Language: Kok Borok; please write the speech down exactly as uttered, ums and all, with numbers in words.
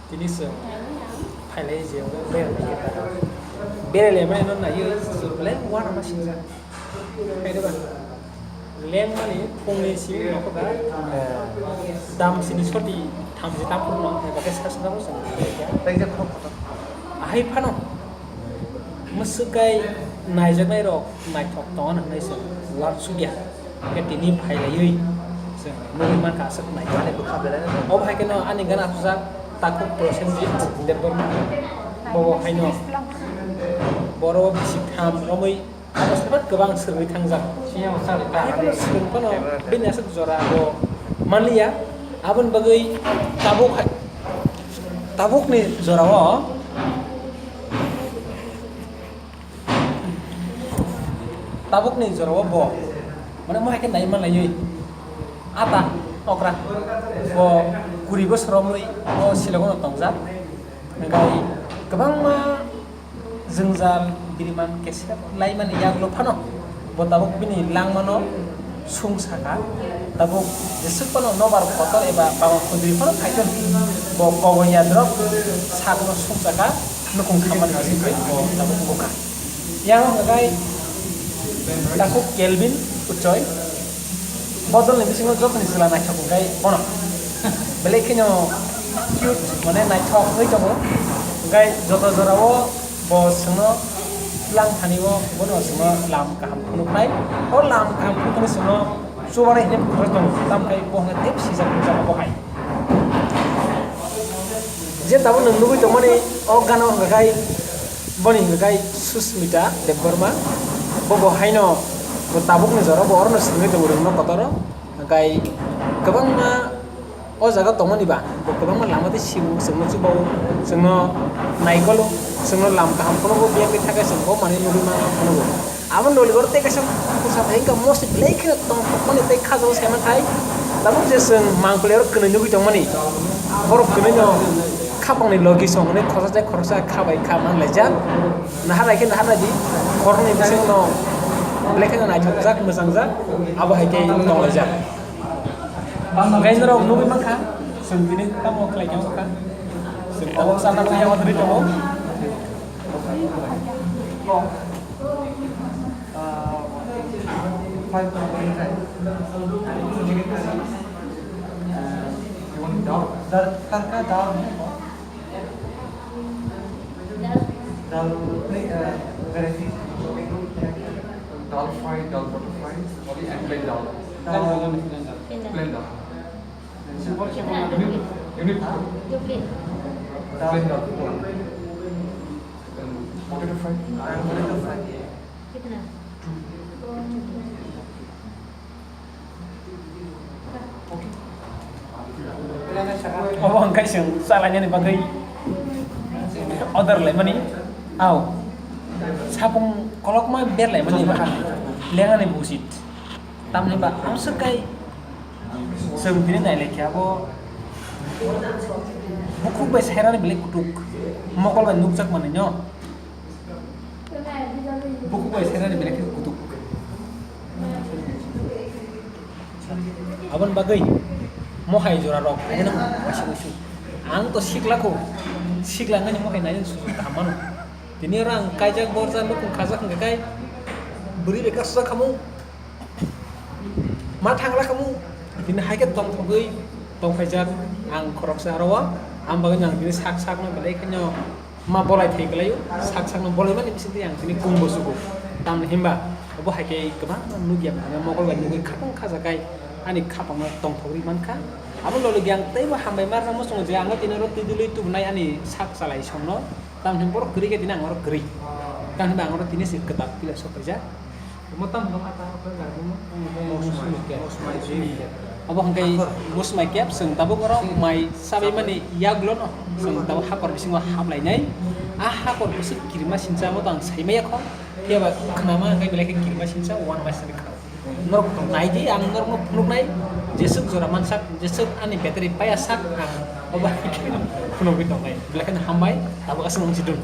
Tini chwng phailai je, beralai khe ta. Beralai mani no naiwi, belai uanama singjak. Khaide ba? Lengmani phungni simi nokho da, eh, dam sini soti thamchi taphuru no, eba khe sa sna bo chwng. Tei je khorok kotor. Ahai phano, mwswk hai naijaknai rok naithok tongo hwnwi chwng uansukya. Khe tini phailaiwi chwng nugwi mankha aswk nai. Ani bwkha belai no. Obo hai kheno ani gana thujak Takhuk Prosenjit Debbarma. Bobo haino boro bisi tham romwi abo sabat kwbang swrwngwi thangjak. Hai kheno swrwng phano bini aswk jora bo manliya. Aboni bagwi tabuk hai, tabukni jorao Tabukni jorao bo, mane, mo hai khe nai manlaiwi, ata okra bo kuri bosor romwi o Shillong-o tongjak. Hwnkhe kwbangma jwngjal biriman kesep laimani yagulo phano bo tabuk bini langmano sung saka. Tabuk jeswk phano nobar kotor eba bama kudri phano phaithun, bo kobor yadrok sakno sung saka, nukung khamani bisingtwi bo tabuk bukha. Yang hwnkhe Takhuk Kelvin Uchoi. Bodolni bisingo jotoni chwla naithok hwnkhe bono. Belai kheno cute, mane naithok wngwi tongo. Hwnkhe joto jorao bo chwngno tlang thani o, bono chwngno lam kaham phunuknai. O lam kaham phunuknani chwngno chubarai hwnwi phunuknai tongo. Tamkhe bo hwnkhe tei sijak nukjak bo hai. Je tabuk nwng nugwi tongmani o gana hwnkhe khai, boni hwnkhe khai Susmita Debbarma. Bo bo haino bo tabukni jora bo orono simi tongo rwngno kotoro. Hwnkhe kwbangma o jaga tongmani ba bo kwbangma lama tei simo chwngno chubawo, chwngno naikolo, chwngno lam kaham phunukgo, biyang khe thakhe chwng bo manwi nugwi mano phunukgo. Aboni logi oro tei kaisa bwsa bai wngkha, moso belai kheno tongthokmani tei khajao saimanthai. Tabuk je chwng mangpili oro kwnwi nugwi tongmani, borok kwnwino khapangni logi song hwnwi khoroksa tei khoroksa kha bai kha manlaijak. Naharnai khe naharnai di, khoroknwi bisingno belai kheno naithokjak, mwchangjak, abo hai khe tonglaijak. Hwnkhe norok nugwi mankha, chwng tini tamo khlai khe wngkha. Chwng tabuk sana bai yago thwrwi tongo. Uh, five point five. Uh, you want dal? Dal, tadka dal hai? Dal, uh, variety. Dal fry, dal butter fry, only and plain dal. Dal. Plain dal. Plain dal. Unit, unit. Huh? Plain dal. Potato fry? Potato fry. कितना? Obo hwnkhe chwng chalainani bagwi order laimani. Au. Sapung kolokma berlaimani ba. Lengani busit. Tamni ba amswk kai chwng tini nailaikha abo bukhuk bai sairani belai kutuk, mokol bai nukjak manwi no bukhuk bai sairani belai khe kutuk. Aboni bagwi mohai jora rok haino waisa waisa ang to sikla kho, sikla wngani mohai nainani sujuk kaham mano. Tini oro ang kaijak borjak nukung khajak hwnkhe kai bwrwi bai kasijak khamung. Ma thangla khamu, tini hai khe tongthogwi tongphaijak ang khoroksa aro o, ang bagwi ang tini sak sakno belai kheno ma bolai thai kwlaio, sak sakno bolaimani bisingtwi ang tini kung bo sugo. Tamni himba obo hai khe kwbangma nukya mokol bai nugwi khapang khajakai ani khapangno tongthogwi mankha. Abo lologwi ang teibo hambai ma rwna muchungo je ang tini oro twi dului tubunai ani sak chalai songno, tamni himba borok kwrwi khe tini ang oro kwrwi. Tamni himba ang oro tini se kwtal pila sok paijak. Omo tamo no ata apa garbo mo? Mosmai. Mosmai. Obo hwnkhe mosmai kep, chwng tabuk oro mai chabaimani yagulono chwng tabuk hakor bisingo haplainai. A hakor bising kirima sinsa omo to ang saimaya kho. Phiya ba khnama hwnkhe belai khe kirima sinsa uanama sani kha. Norok nai di, ang norokno phunuknai, jeswk jora mansak, jeswk ani battery paya sak, ang obo hai khe phunugwi tongnai. Belai kheno hambai, tabuk aswk wng si dun.